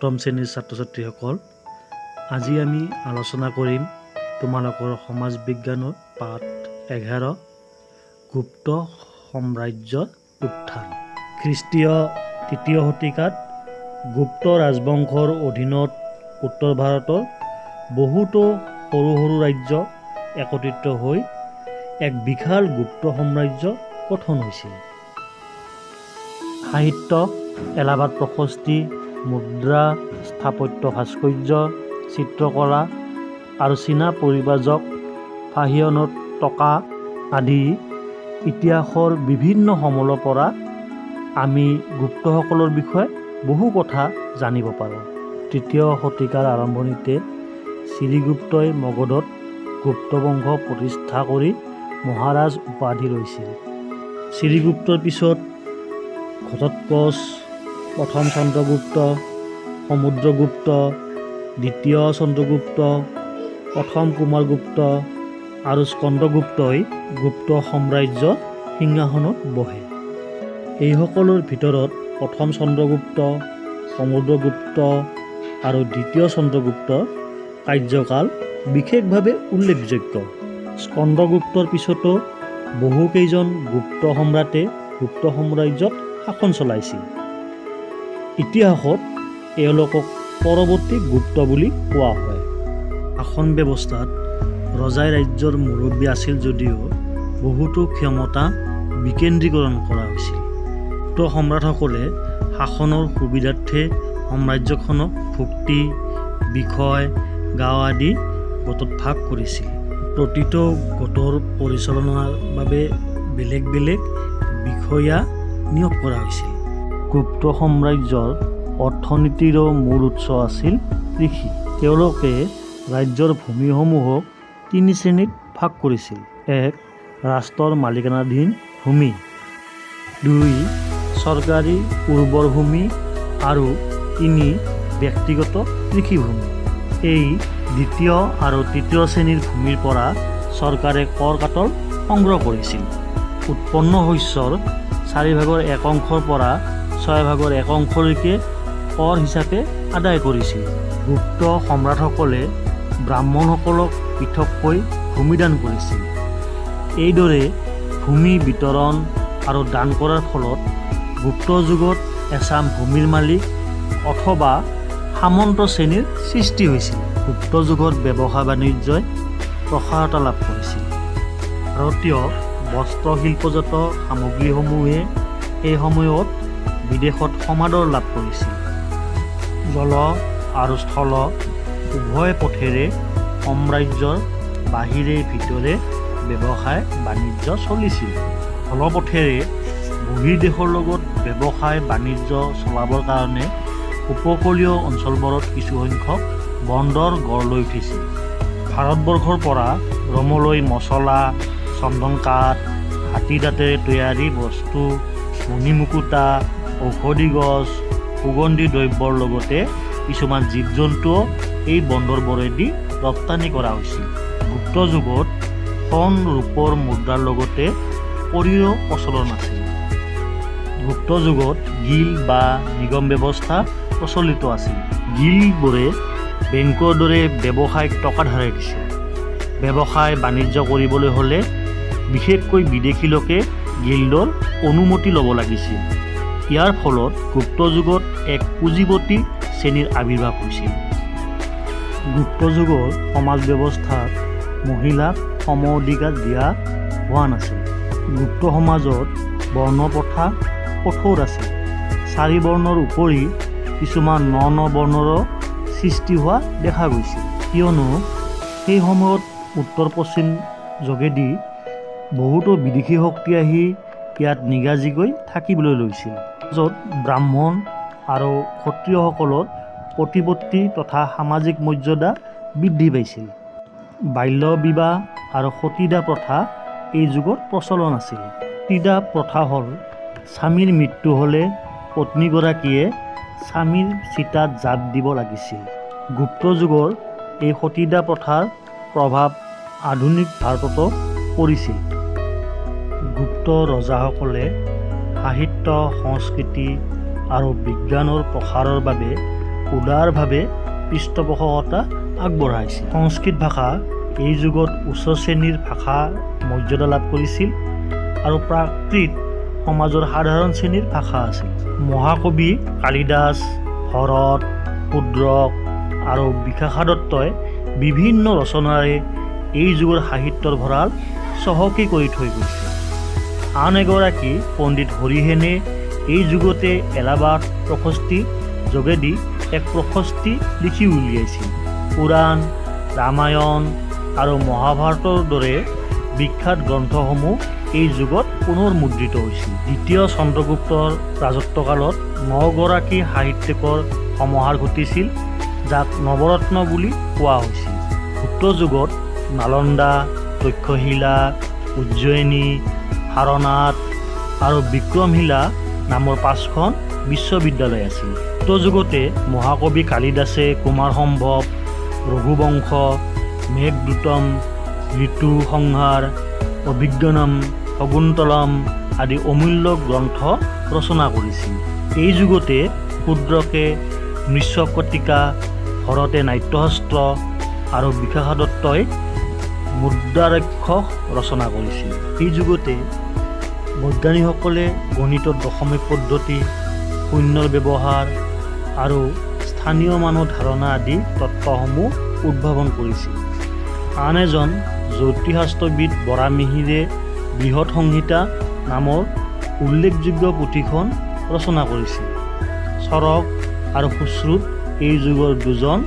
সপ্তম শ্ৰেণীৰ ছাত্ৰ ছাত্ৰীসকল, আজি আমি আলোচনা কৰিম তোমালোকৰ সমাজ বিজ্ঞানৰ পাঠ 11, গুপ্ত সাম্ৰাজ্যৰ উত্থান। খ্ৰীষ্টীয় তৃতীয় শতিকাত গুপ্ত ৰাজবংশৰ অধীনত উত্তৰ ভাৰতৰ বহুতো সৰু সৰু ৰাজ্য একত্ৰিত হৈ এক বিশাল গুপ্ত সাম্ৰাজ্য গঠন হৈছিল। সাহিত্য, এলাহাবাদ প্ৰশস্তি, মুদ্ৰা, স্থাপত্য, ভাস্কৰ্য, চিত্ৰকলা আৰু চীনা পৰিব্ৰাজক ফাহিয়নৰ টকা আদি ইতিহাসৰ বিভিন্ন সমলৰ পৰা আমি গুপ্তসকলৰ বিষয়ে বহু কথা জানিব পাৰোঁ। তৃতীয় শতিকাৰ আৰম্ভণিতে শ্ৰীগুপ্তই মগধত গুপ্তবংশ প্ৰতিষ্ঠা কৰি মহাৰাজ উপাধি লৈছিল। শ্ৰীগুপ্তৰ পিছত ঘটোৎকচ, প্ৰথম চন্দ্ৰগুপ্ত, সমুদ্ৰগুপ্ত, দ্বিতীয় চন্দ্ৰগুপ্ত, প্ৰথম কুমাৰগুপ্ত আৰু স্কন্দগুপ্তই গুপ্ত সাম্ৰাজ্যৰ সিংহাসনত বহে। এইসকলৰ ভিতৰত প্ৰথম চন্দ্ৰগুপ্ত, সমুদ্ৰগুপ্ত আৰু দ্বিতীয় চন্দ্ৰগুপ্তৰ কাৰ্যকাল বিশেষভাৱে উল্লেখযোগ্য। স্কন্দগুপ্তৰ পিছতো বহুকেইজন গুপ্ত সম্ৰাটে গুপ্ত সাম্ৰাজ্যত শাসন চলাইছিল। ইতিহাসত এওঁলোকক পৰৱৰ্তী গুপ্ত বুলি কোৱা হয়। শাসন ব্যৱস্থাত ৰজাই ৰাজ্যৰ মুৰব্বী আছিল যদিও বহুতো ক্ষমতা বিকেন্দ্ৰীকৰণ কৰা হৈছিল। গুপ্ত সম্ৰাটসকলে শাসনৰ সুবিধাৰ্থে সাম্ৰাজ্যখনক ভুক্তি, বিষয়, গাঁও আদি গোটত ভাগ কৰিছিল। প্ৰতিটো গোটৰ পৰিচালনাৰ বাবে বেলেগ বেলেগ বিষয়া নিয়োগ কৰা হৈছিল। গুপ্ত সাম্ৰাজ্যৰ অৰ্থনীতিৰো মূল উৎস আছিল কৃষি। তেওঁলোকে ৰাজ্যৰ ভূমিসমূহক তিনি শ্ৰেণীত ভাগ কৰিছিল। 1, ৰাষ্ট্ৰৰ মালিকানাধীন ভূমি। 2, চৰকাৰী উৰ্বৰ ভূমি আৰু 3, ব্যক্তিগত কৃষিভূমি। এই দ্বিতীয় আৰু তৃতীয় শ্ৰেণীৰ ভূমিৰ পৰা চৰকাৰে কৰ কাটল সংগ্ৰহ কৰিছিল। উৎপন্ন শস্যৰ চাৰিভাগৰ এক অংশৰ পৰা ছয় ভাগৰ এক অংশলৈকে কৰ হিচাপে আদায় কৰিছিল। গুপ্ত সম্ৰাটসকলে ব্ৰাহ্মণসকলক পৃথককৈ ভূমিদান কৰিছিল। এইদৰে ভূমি বিতৰণ আৰু দান কৰাৰ ফলত গুপ্ত যুগত এচাম ভূমিৰ মালিক অথবা সামন্ত শ্ৰেণীৰ সৃষ্টি হৈছিল। গুপ্ত যুগত ব্যৱসায় বাণিজ্যই প্ৰসাৰতা লাভ কৰিছিল। ভাৰতীয় বস্ত্ৰশিল্পজাত সামগ্ৰীসমূহে সেই সময়ত বিদেশত সমাদৰ লাভ কৰিছিল। জল আৰু স্থল উভয় পথেৰে সাম্ৰাজ্যৰ বাহিৰে ভিতৰে ব্যৱসায় বাণিজ্য চলিছিল। জলপথেৰে বহিৰ্দেশৰ লগত ব্যৱসায় বাণিজ্য চলাবৰ কাৰণে উপকূলীয় অঞ্চলবোৰত কিছুসংখ্যক বন্দৰ গঢ় লৈ উঠিছিল। ভাৰতবৰ্ষৰ পৰা ৰোমলৈ মছলা, চন্দন কাঠ, হাতী দাঁতেৰে তৈয়াৰী বস্তু, মণিমুকুতা, ঔষধি গছ, সুগন্ধি দ্ৰব্যৰ লগতে কিছুমান জীৱ জন্তুও এই বন্দৰবোৰেদি ৰপ্তানি কৰা হৈছিল। গুপ্ত যুগত সোণ ৰূপৰ মুদ্ৰাৰ লগতে কড়িৰো প্ৰচলন আছিল। গুপ্ত যুগত গিল্ড বা নিগম ব্যৱস্থা প্ৰচলিত আছিল। গিল্ডবোৰে বেংকৰ দৰে ব্যৱসায়িক টকা ধাৰে দিছিল। ব্যৱসায় বাণিজ্য কৰিবলৈ হ'লে বিশেষকৈ বিদেশী লোকে গিল্ডৰ অনুমতি ল'ব লাগিছিল। ইয়াৰ ফলত গুপ্ত যুগত এক পুঁজিপতি শ্ৰেণীৰ আৱিৰ্ভাৱ হৈছিল। গুপ্ত যুগৰ সমাজ ব্যৱস্থাত মহিলাক সম অধিকাৰ দিয়া হোৱা নাছিল। গুপ্ত সমাজত বৰ্ণ প্ৰথা কঠোৰ আছিল। চাৰি বৰ্ণৰ উপৰি কিছুমান ন ন বৰ্ণৰো সৃষ্টি হোৱা দেখা গৈছিল, কিয়নো সেই সময়ত উত্তৰ পশ্চিম যোগেদি বহুতো বিদেশী শক্তি আহি ইয়াত নিগাজিকৈ থাকিবলৈ লৈছিল, য'ত ব্ৰাহ্মণ আৰু ক্ষত্ৰিয়সকলৰ প্ৰতিপত্তি তথা সামাজিক মৰ্যাদা বৃদ্ধি পাইছিল। বাল্য বিবাহ আৰু সতীদাহ প্ৰথা এই যুগত প্ৰচলন আছিল। সতীদাহ প্ৰথা হ'ল স্বামীৰ মৃত্যু হ'লে পত্নীগৰাকীয়ে স্বামীৰ চিতাত জাপ দিব লাগিছিল। গুপ্ত যুগৰ এই সতীদাহ প্ৰথাৰ প্ৰভাৱ আধুনিক ভাৰততো পৰিছিল। গুপ্ত ৰজাসকলে সাহিত্য, সংস্কৃতি আৰু বিজ্ঞানৰ প্ৰসাৰৰ বাবে উদাৰভাৱে পৃষ্ঠপোষকতা আগবঢ়াইছিল। সংস্কৃত ভাষা এই যুগত উচ্চ শ্ৰেণীৰ ভাষা মৰ্যাদা লাভ কৰিছিল আৰু প্ৰাকৃত সমাজৰ সাধাৰণ শ্ৰেণীৰ ভাষা আছিল। মহাকবি কালিদাস, ভৰত, শূদ্ৰক আৰু বিশাখাদত্তই বিভিন্ন ৰচনাৰে এই যুগৰ সাহিত্যৰ ভঁৰাল চহকী কৰি থৈ গৈছে। আন এগৰাকী পণ্ডিত হৰিসেনে এই যুগতে এলাহাবাদ প্ৰশস্তি যোগেদি এক প্ৰশস্তি লিখি উলিয়াইছিল। পুৰাণ, ৰামায়ণ আৰু মহাভাৰতৰ দৰে বিখ্যাত গ্ৰন্থসমূহ এই যুগত পুনৰ মুদ্ৰিত হৈছিল। দ্বিতীয় চন্দ্ৰগুপ্তৰ ৰাজত্বকালত নগৰাকী সাহিত্যিকৰ সমাহাৰ ঘটিছিল, যাক নৱৰত্ন বুলি কোৱা হৈছিল। গুপ্ত যুগত নালন্দা, তক্ষশিলা, উজ্জয়িনী, সাৰনাথ আৰু বিক্ৰমশিলা নামৰ পাঁচখন বিশ্ববিদ্যালয় আছিল। গুপ্ত যুগতে মহাকবি কালিদাসে কুমাৰ সম্ভৱ, ৰঘুবংশ, মেঘদূতম, ঋতু সংহাৰ, অভিজ্ঞানম, শকুন্তলম আদি অমূল্য গ্ৰন্থ ৰচনা কৰিছিল। এই যুগতে শূদ্ৰকে মৃচ্ছকটিকা, ভৰতে নাট্যশাস্ত্ৰ আৰু বিশাখাদত্তই মুদ্ৰাৰাক্ষস ৰচনা কৰিছিল। এই যুগতে বৈজ্ঞানিকসকলে গণিতত দশমিক পদ্ধতি, শূন্যৰ ব্যৱহাৰ আৰু স্থানীয় মানৰ ধাৰণা আদি তত্ত্বসমূহ উদ্ভাৱন কৰিছিল। আন এজন জ্যোতিষশাস্ত্ৰবিদ বৰাহমিহিৰে বৃহৎ সংহিতা নামৰ উল্লেখযোগ্য পুথিখন ৰচনা কৰিছিল। চৰক আৰু সুশ্ৰুত এই যুগৰ দুজন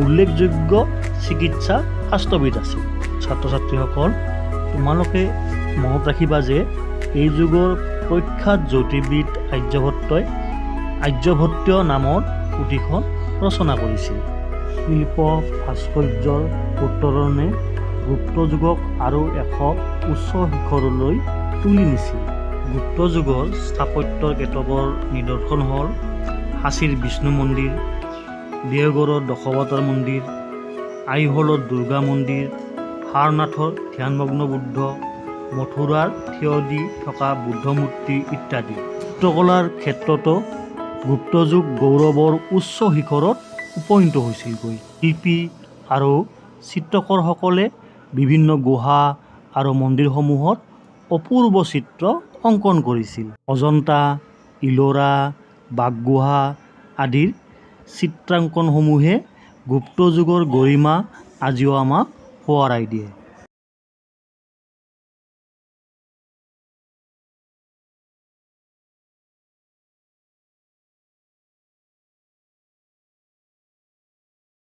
উল্লেখযোগ্য চিকিৎসা শাস্ত্ৰবিদ আছিল। ছাত্ৰ ছাত্ৰীসকল, তোমালোকে মনত ৰাখিবা যে এই যুগৰ প্ৰখ্যাত জ্যোতিৰ্বিদ আৰ্যভট্টই আৰ্যভট্টীয় নামৰ পুথিখন ৰচনা কৰিছিল। শিল্প ভাস্কৰ্যৰ উত্তৰণে গুপ্ত যুগক আৰু এক উচ্চ শিখৰলৈ তুলি নিছিল। গুপ্ত যুগৰ স্থাপত্যৰ কেতবোৰ নিদৰ্শন হ'ল সাঁচীৰ বিষ্ণু মন্দিৰ, দেওগড়ৰ দশাৱতাৰ মন্দিৰ, আইহোলৰ দুৰ্গা মন্দিৰ, সাৰনাথৰ ধ্যানমগ্ন বুদ্ধ, মথুৰাৰ থিয় দি থকা বুদ্ধমূৰ্তি ইত্যাদি। চিত্ৰকলাৰ ক্ষেত্ৰতো গুপ্তযুগ গৌৰৱৰ উচ্চ শিখৰত উপনীত হৈছিলগৈ। শিল্পী আৰু চিত্ৰকৰসকলে বিভিন্ন গুহা আৰু মন্দিৰসমূহত অপূৰ্ব চিত্ৰ অংকন কৰিছিল। অজন্তা, ইলোৰা, বাঘগুহা আদিৰ চিত্ৰাংকনসমূহে গুপ্তযুগৰ গৰিমা আজিও আমাক সোঁৱৰাই দিয়ে।